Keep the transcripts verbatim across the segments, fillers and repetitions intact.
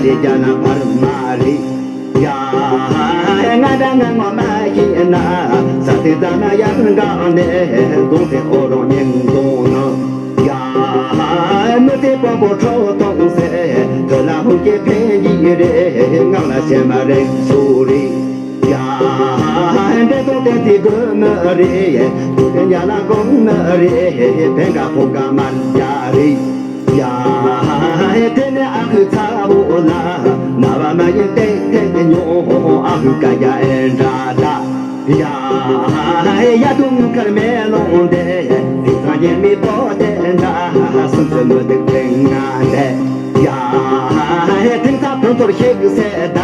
ཞེས་བྱ་ན་བར་མ་རེད། ཡ། ང་འདྲ་ང་ངོ་མ་ཤེས་ན། ས་སྟེང་རྩ་ན་ཡར་འགག་ནས། གདོང་སྟེང་ཨོ་རོག་སྙིང་རྡུང་ནི། ཡ། མི་ཚེ་དཔང་པོ་ཁྲོ་གཏོང་ཟེར། ཐོས་ལ་ཧུང་སྐྱེ་འཕེན་གྱི་རེད། ངག་ལ་ཤེས་མ་རེད་སུ་རེད། ཡ། འདྲེ་དང་བསྟན་འཛིན་དགོས་མི་རེད། དུས་དེ་ཉ་ལ་དགོངས་མི་རེད། ཕན་དགའ་ཕོ་དགའ་མར་རྒྱ་རེད། ཡ། དེ་ནས་ཨ་ཁུ་ཚ་བོ་ལ། ན་བ་མ་ཡིན་ཏེ་ཏེ་ཉོ། ཨ་ཁུ་ཀ་ཡ་ཨེ་འདྲ་ད། ཡ། ཡ་དུང་ཁར་མེ་ལོང་དེ། དེ་ཚང་ཉེ་མི་པོ་དེ་འདྲ། སུམ་ཅུ་མི་དེ་ཐེངས་ང་དེ། ཡ། དེང་ས་ཕུན་ཚོགས་ཤིག་ཟེར་ད།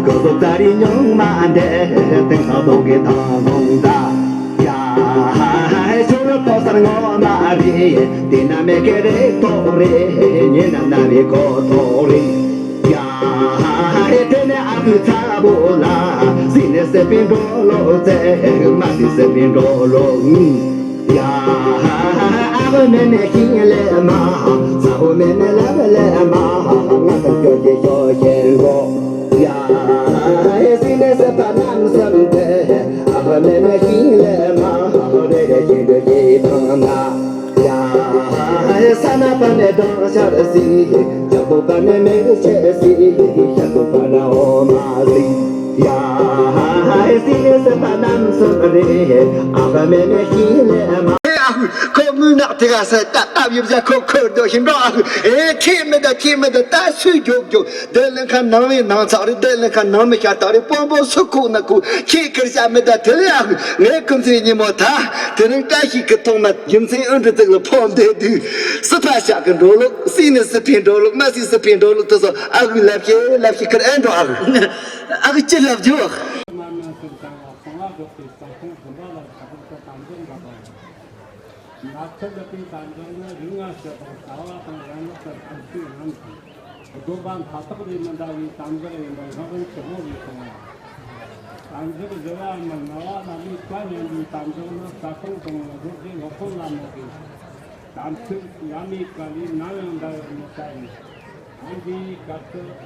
ཀུ་ཟོ་ཙ་རི་ཉུང་མ་དེ། དེང་ས་གདོང་གི་ཐང་ལོང་ད། ཡ། ཤོ་རུ་ཏོ་སར་ངོ་མ་རེད། དེ་ན་མེ་ཀེ་རེ་ཏོག་རེད། ཉེ་ན་ན་བའི་གོ་ཐོག་རེད། ཡ། དེ་ནས་ཨ་ཁུ་ཚ་བོ་ལ། སྲིད་ནས་སྲིད་པའི་འགྲོ་ལོ་ཙེ། མ་སྲིད་སྲིད་པའི་འགྲོ་ལོ་ངུ། ཡ། ཨ་ཁུ་མེ་མེ་ཤིང་ལས་མ། ཚ་བོ་མེ་མེ་ལབ་ལས་མ། ང་ཚོ་སྐྱོ་ཤས་ཤོ་ཤས་འགྲོ། ཡ། སྲིད་ནས་སྲིད་པ་རྣམ་གསུམ་དེ། ཨ་ཁུ་མེ་མེ་ཤིང་ལས་མ། རེ་རེ་བཞིན་དུ་ཤེས་དང་ན། ཡ། ས་ན་པ་ནས་སྦྲང་ཆར་སྲིད། ཇ་པོ་པ་ནས་མེ་ཆེ་སྲིད། ཤ་ཀུ་པ་ན་འོ་མ་སྲིད། ཡ། སྲིད་ནས་སྲིད་པ་རྣམ་གསུམ་རེད། ཨ་ཕ་མེ་མེ་ཤིང་ལས་མ། ཨ་ཧུ། ཁོ་མུན་ནག་དེ་ག་ས་ད་ཨ་ཡོད་ཟ་ཁོ་ཁོ་འདོད་ཤིང་འགྲོ། ཨ་ཧུ། ཨེ་ཁྱེད་མི་ད་ཁྱེད་མི་ད་ད་སུས་རྒྱོབ་རྒྱོབ། དེ་ལས་ཁ་ནང་མི་ནང་ཚགས་རེད། དེ་ལས་ཁ་ནང་མི་ཤ་སྟག་རེད། དཔོན་པོ་སུ་ཁུག་ན་ཁུག་ཁྱེད་ཁེར་བཞག་མི་ད་དེ་ལས། ཨ་ཧུ། ངའི་སྐུ་མཚན་ཉིན་མོ་ད། དེ་རིང་བཀྲ་ཤིས་ཀྱི་ཐོག་མ་རྒྱུ་མཚན་ཨུ་འབྲུ་བཙུགས་ལ་ཕོག་འདོད་དུས། སྲིད་པ་ཞག་གི་འགྲོ་ལུགས། སྲིད་ནས་སྲིད་པའི་འགྲོ་ལུགས། མ་སྲིད་སྲིད་པའི་འགྲོ་ལུགས་དེ་ཚོ་ཨ་ཁུས་ལབ་ཤེས་ལབ་ཤེས་ཁར་ཨེ་འགྲོ། ཨ་ཁུ། ཨ་ཁུ་ཅི་ལབ་རྒྱུ། མ་ན་སུམ་ཚང་བ་གསང་བ་རྫོགས་པའི་ས་ཁོངས་བདུན་པ་ལ་ཁྱབ་པར་དུ་དམ་འཛིན་འདྲ་པ། ནགས་ཚལ་ལུད་པའི་དམ་འཛིན་ནི་རིགས་ལྔ་སྤྱི་དང་རྩ་བ་དང་ཡན་ལག་གི་ཐམས་ཅད་རྣམས་དང་། སྡོམ་པ་མཐའ་དག་ལས་མི་འདའ་བའི་དམ་པར་ཡིན་པར་སྔགས་རིམ་ཆེན་མོ་ལས་གསུངས་པ། དམ་པར་བཞི་པའམ་ལྔ་པ་བླ་མའི་བཀའ་ཉན་པའི་དམ་བཅའ་ནི་རྩ་རྐང་དང་རྡོ་རྗེ་སློབ་དཔོན་ལ་མོས་པའི་དམ་ཚིག་བླ་མའི་བཀའ་ལས་ནམ་ཡང་འདའ་བར་མི་བྱ་ཡིན། འོན་ཏེ་སྐབས་སུ་